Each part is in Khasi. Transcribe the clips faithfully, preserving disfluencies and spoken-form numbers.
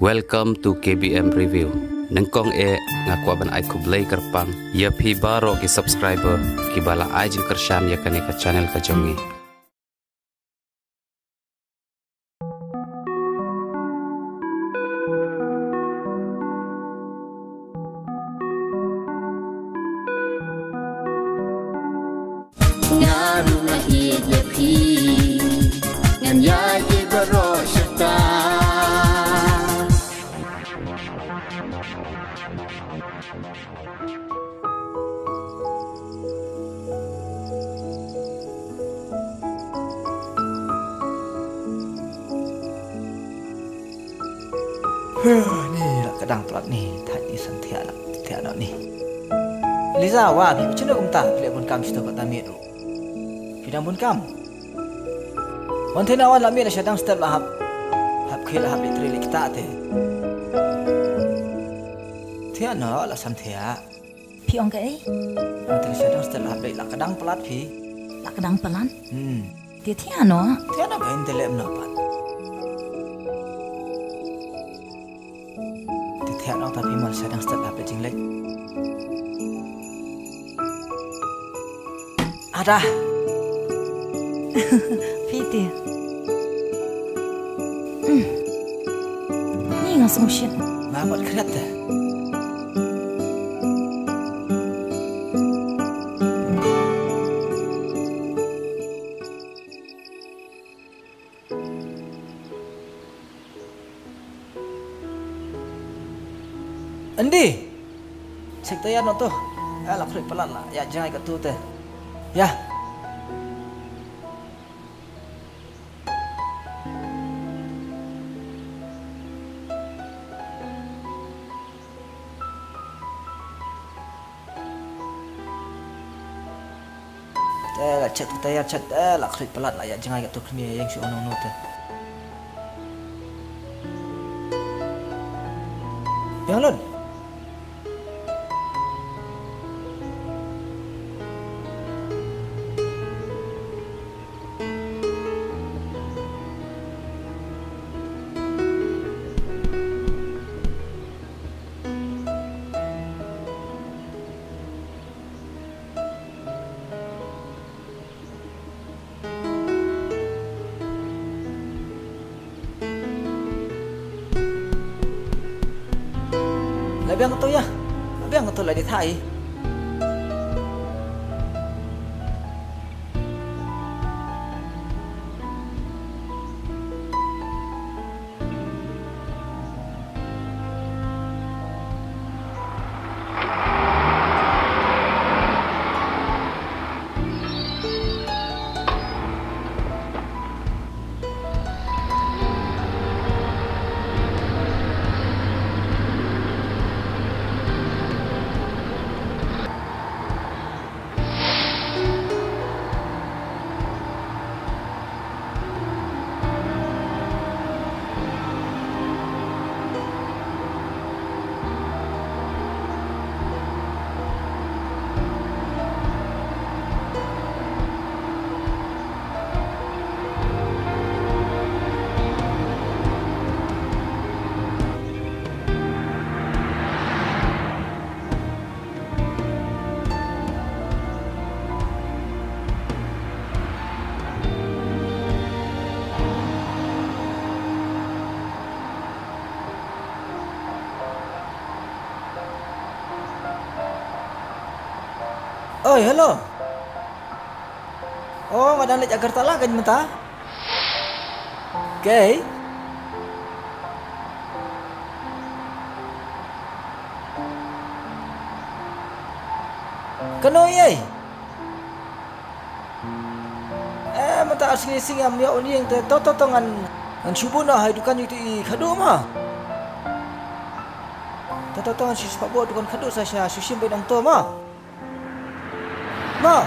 Welcome to K B M Review. Nyngkong eh nga kwah ban ai khublei kyrpang ïa phi baroh ki subscriber kiba la ai jingkyrshan ïa kane ka channel ka jong ngi. Nga ruh nga ïeit ïa phi, ngan ïaid ïa baroh shata. Huh, ni la ka dang palat ni, thait ni san thiah la, thiah la ni. Liza, wa, phi phi chynno kumta, phi leh bun kam shito pat ta miet ruh. Phi dang bun kam. Wan thina wan la miet la shadang step la hap. Hap khie la hap leh tre leh kita te. Thiah no la san thiah. Phi ong kaei? Wan thina shadang step la hap leh la ka dang palat phi. La ka dang palat? Hmm. Te thiah no? Thiah no ka in te leh mno pat. Te thiah no ta phi mal shadang step la hap leh jingleh. Ada. Phi te. Hmm. Ni nga sngewsih. Nga pat khriat te. Andy. Check tayar no to. Eh, la khruit palat la. Ïa jngai katto te. Ïa. Eh, la check tayar, check, eh, la khruit palat la ïa jngai katto khmih ïeng shu ono no te. Biang lun. La biang to ïa. La biang to la di thai. Oi, hello. Oh, nga dang leit Agartala kan mynta. Okay. Kano ïa? Eh, mynta ar sngi sing am ïa un ïing te to to to ngan ngan shu bun ha dukan ïa i khadu ma. To to to ngan shu shu pabo dukan khadu sa sha shu shim bai dang to ma. Ma.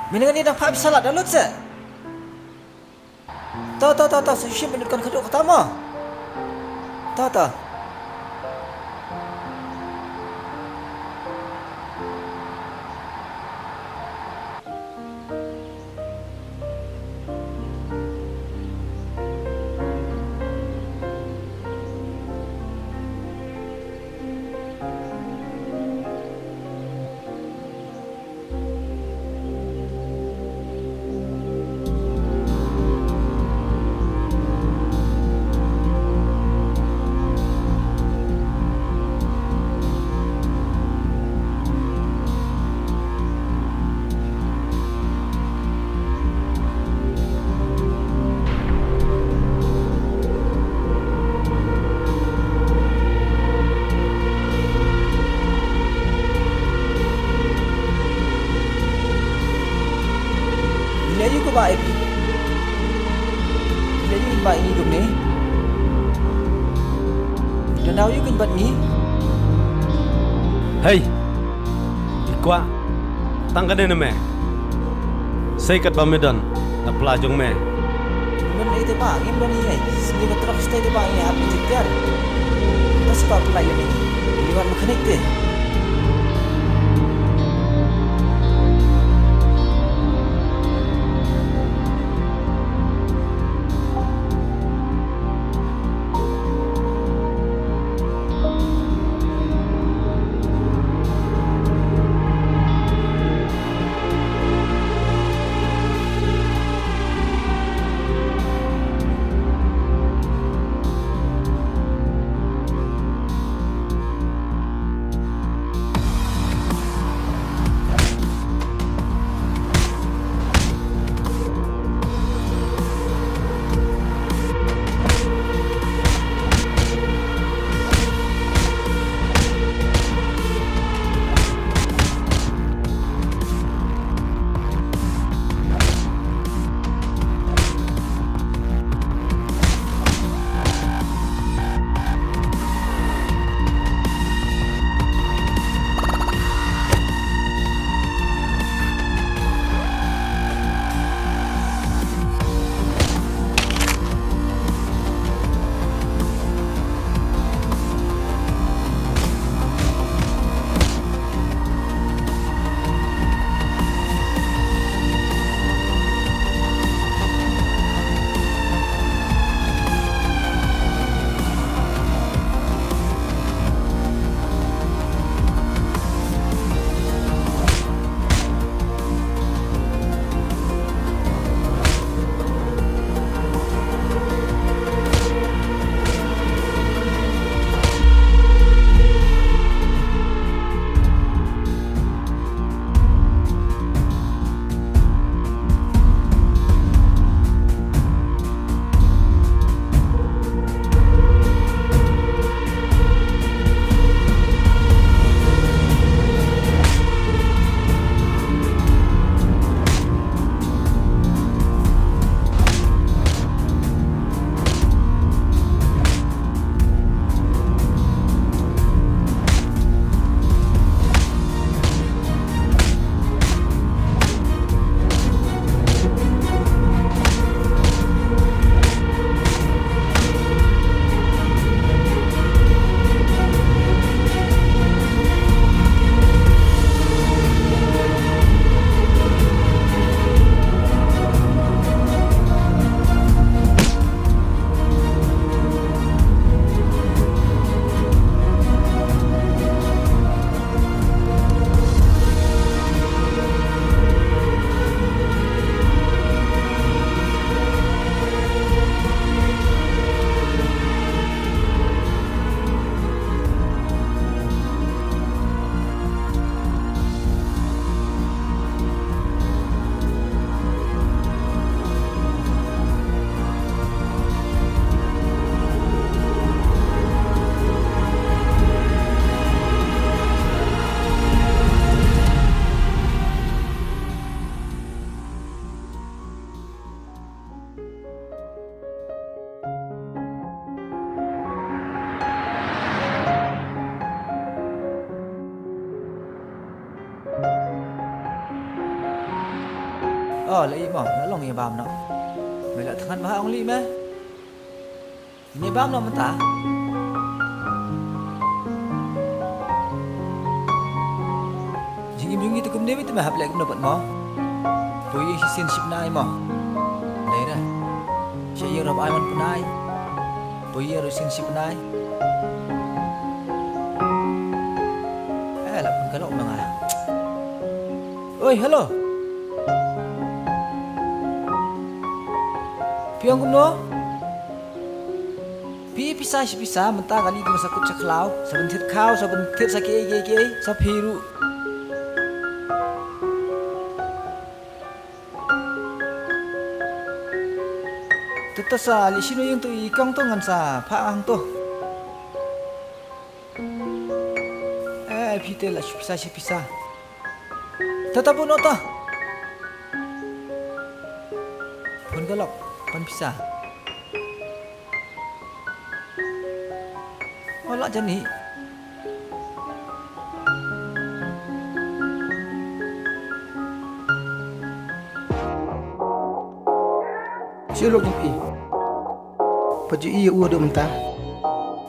Mini ngan ïa dang pha salad da lut se. To to to to, shu shim minit kan khaduk kata mo. To to. Ïa ngi ba ngi kumne. Don daw ïa kin bat ngi. Hei. Ki kwah tang kane na me. Sei katba me don na pla jong me. Ngim don ei te ba ngim don ei. Sngi ka trok stei te ba ngi hap ngi tiar. Bas ba pla ïa me. Ngi wan mechanic te. Oh, la i mo, la long ïa bam noh. Me la thngan ba ha ong li me. Ïa bam noh mynta. Jingim jong ngi te kumne beit te me hap leh kumno pat mo. Poi ïa shisien shipnai mo. Dei re. Sha ïa rob ai man pnai. Poi ïa ru shisien shipnai. Eh, la pun ka lok ma nga. Oi, hello. Phi ong kumno? Phi pisa shi pisa mynta kali tu sa kut sa khlaw, sa ban thied khaw, sa ban thied sa kiei kiei kiei, sa phi ruh. Te to sa li shino ïing to i kong to ngan sa phah hangto. Eh, phi te la shi pisa shi pisa. Ta ta bun ota. Phone ka lok, pan pisa. Hola jani. Silo kumpi. Paju i u do mynta.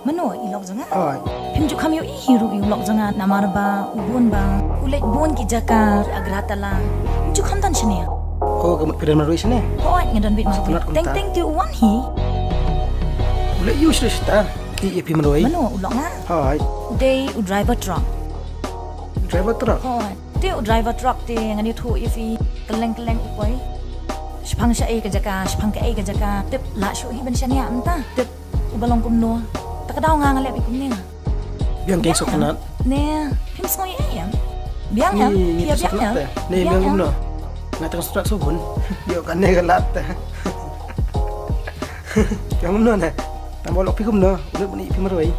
Mano i lok janga? Oi. Phim ju kham ïohi hi ruh ïa u lok janga namar ba u bun ba u leit bun ki jaka ki Agartala. Phim ju kham tan shane. Oh, ka mut phi don marwei shane? Hoi, nga don beit marwei. Teng teng te u wan hi. U leit ïu shane shata. I ïa phi marwei. Mano u lok nga? Hoi. U dei u driver truck. Driver truck? Hoi. Te u driver truck te ngan ïathuh ïa phi kylleng kylleng u poi. Shipang sha ei ka jaka, shipang ka ei ka jaka. Tip lah shuh hi ban shaniah mynta. Tip u ba long kumno. Ta ka daw nga nga leh beit kumne. Biang keng sok khnat. Ne, phim sngew ei em? Biang em? Phi biang em? Ne, biang kumno. Nga tang strak so bun. Ïoh kane ka lad te. Biang kumno ne? Tang ba lok phi kumno? Lut bani phi marwei.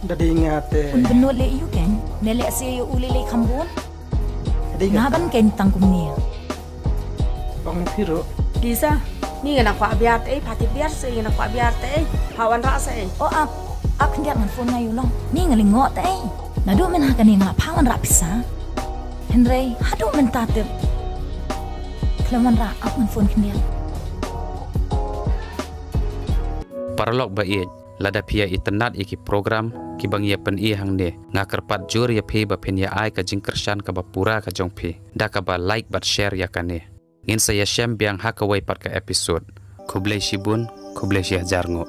Da dei nga te. Un bynnud leh ïa u keng. Ne leh se ïa u lei lei kham bun. Nga ban keng tang kumne. Ong phi ruh. Lisa, ni nga nang kwah biar te ei, pha tip biar se nga nang kwah biar te ei. Pha wanrah se ei. Oh ap, ap khyndiat ngan phone nga ïa u long. Ni nga lyngngoh te ei. Naduh mynha kane nga la pha wanrah pisa. Hynrei haduh mynta tip. Khlem wanrah, ap ngan phone khyndiat. Paralok ba ïeit, lada phi ïa itynnad ïa ki program kiba ngi ïa pyni hangne, nga kyrpad jur ïa phi ba phin ïa ai ka jingkyrshan kaba pura ka jong phi da kaba like bad share ïa kane. Ngin sa ïashem biang ha kawei pat ka episode. Khublei shibun, khublei shihajar nguh.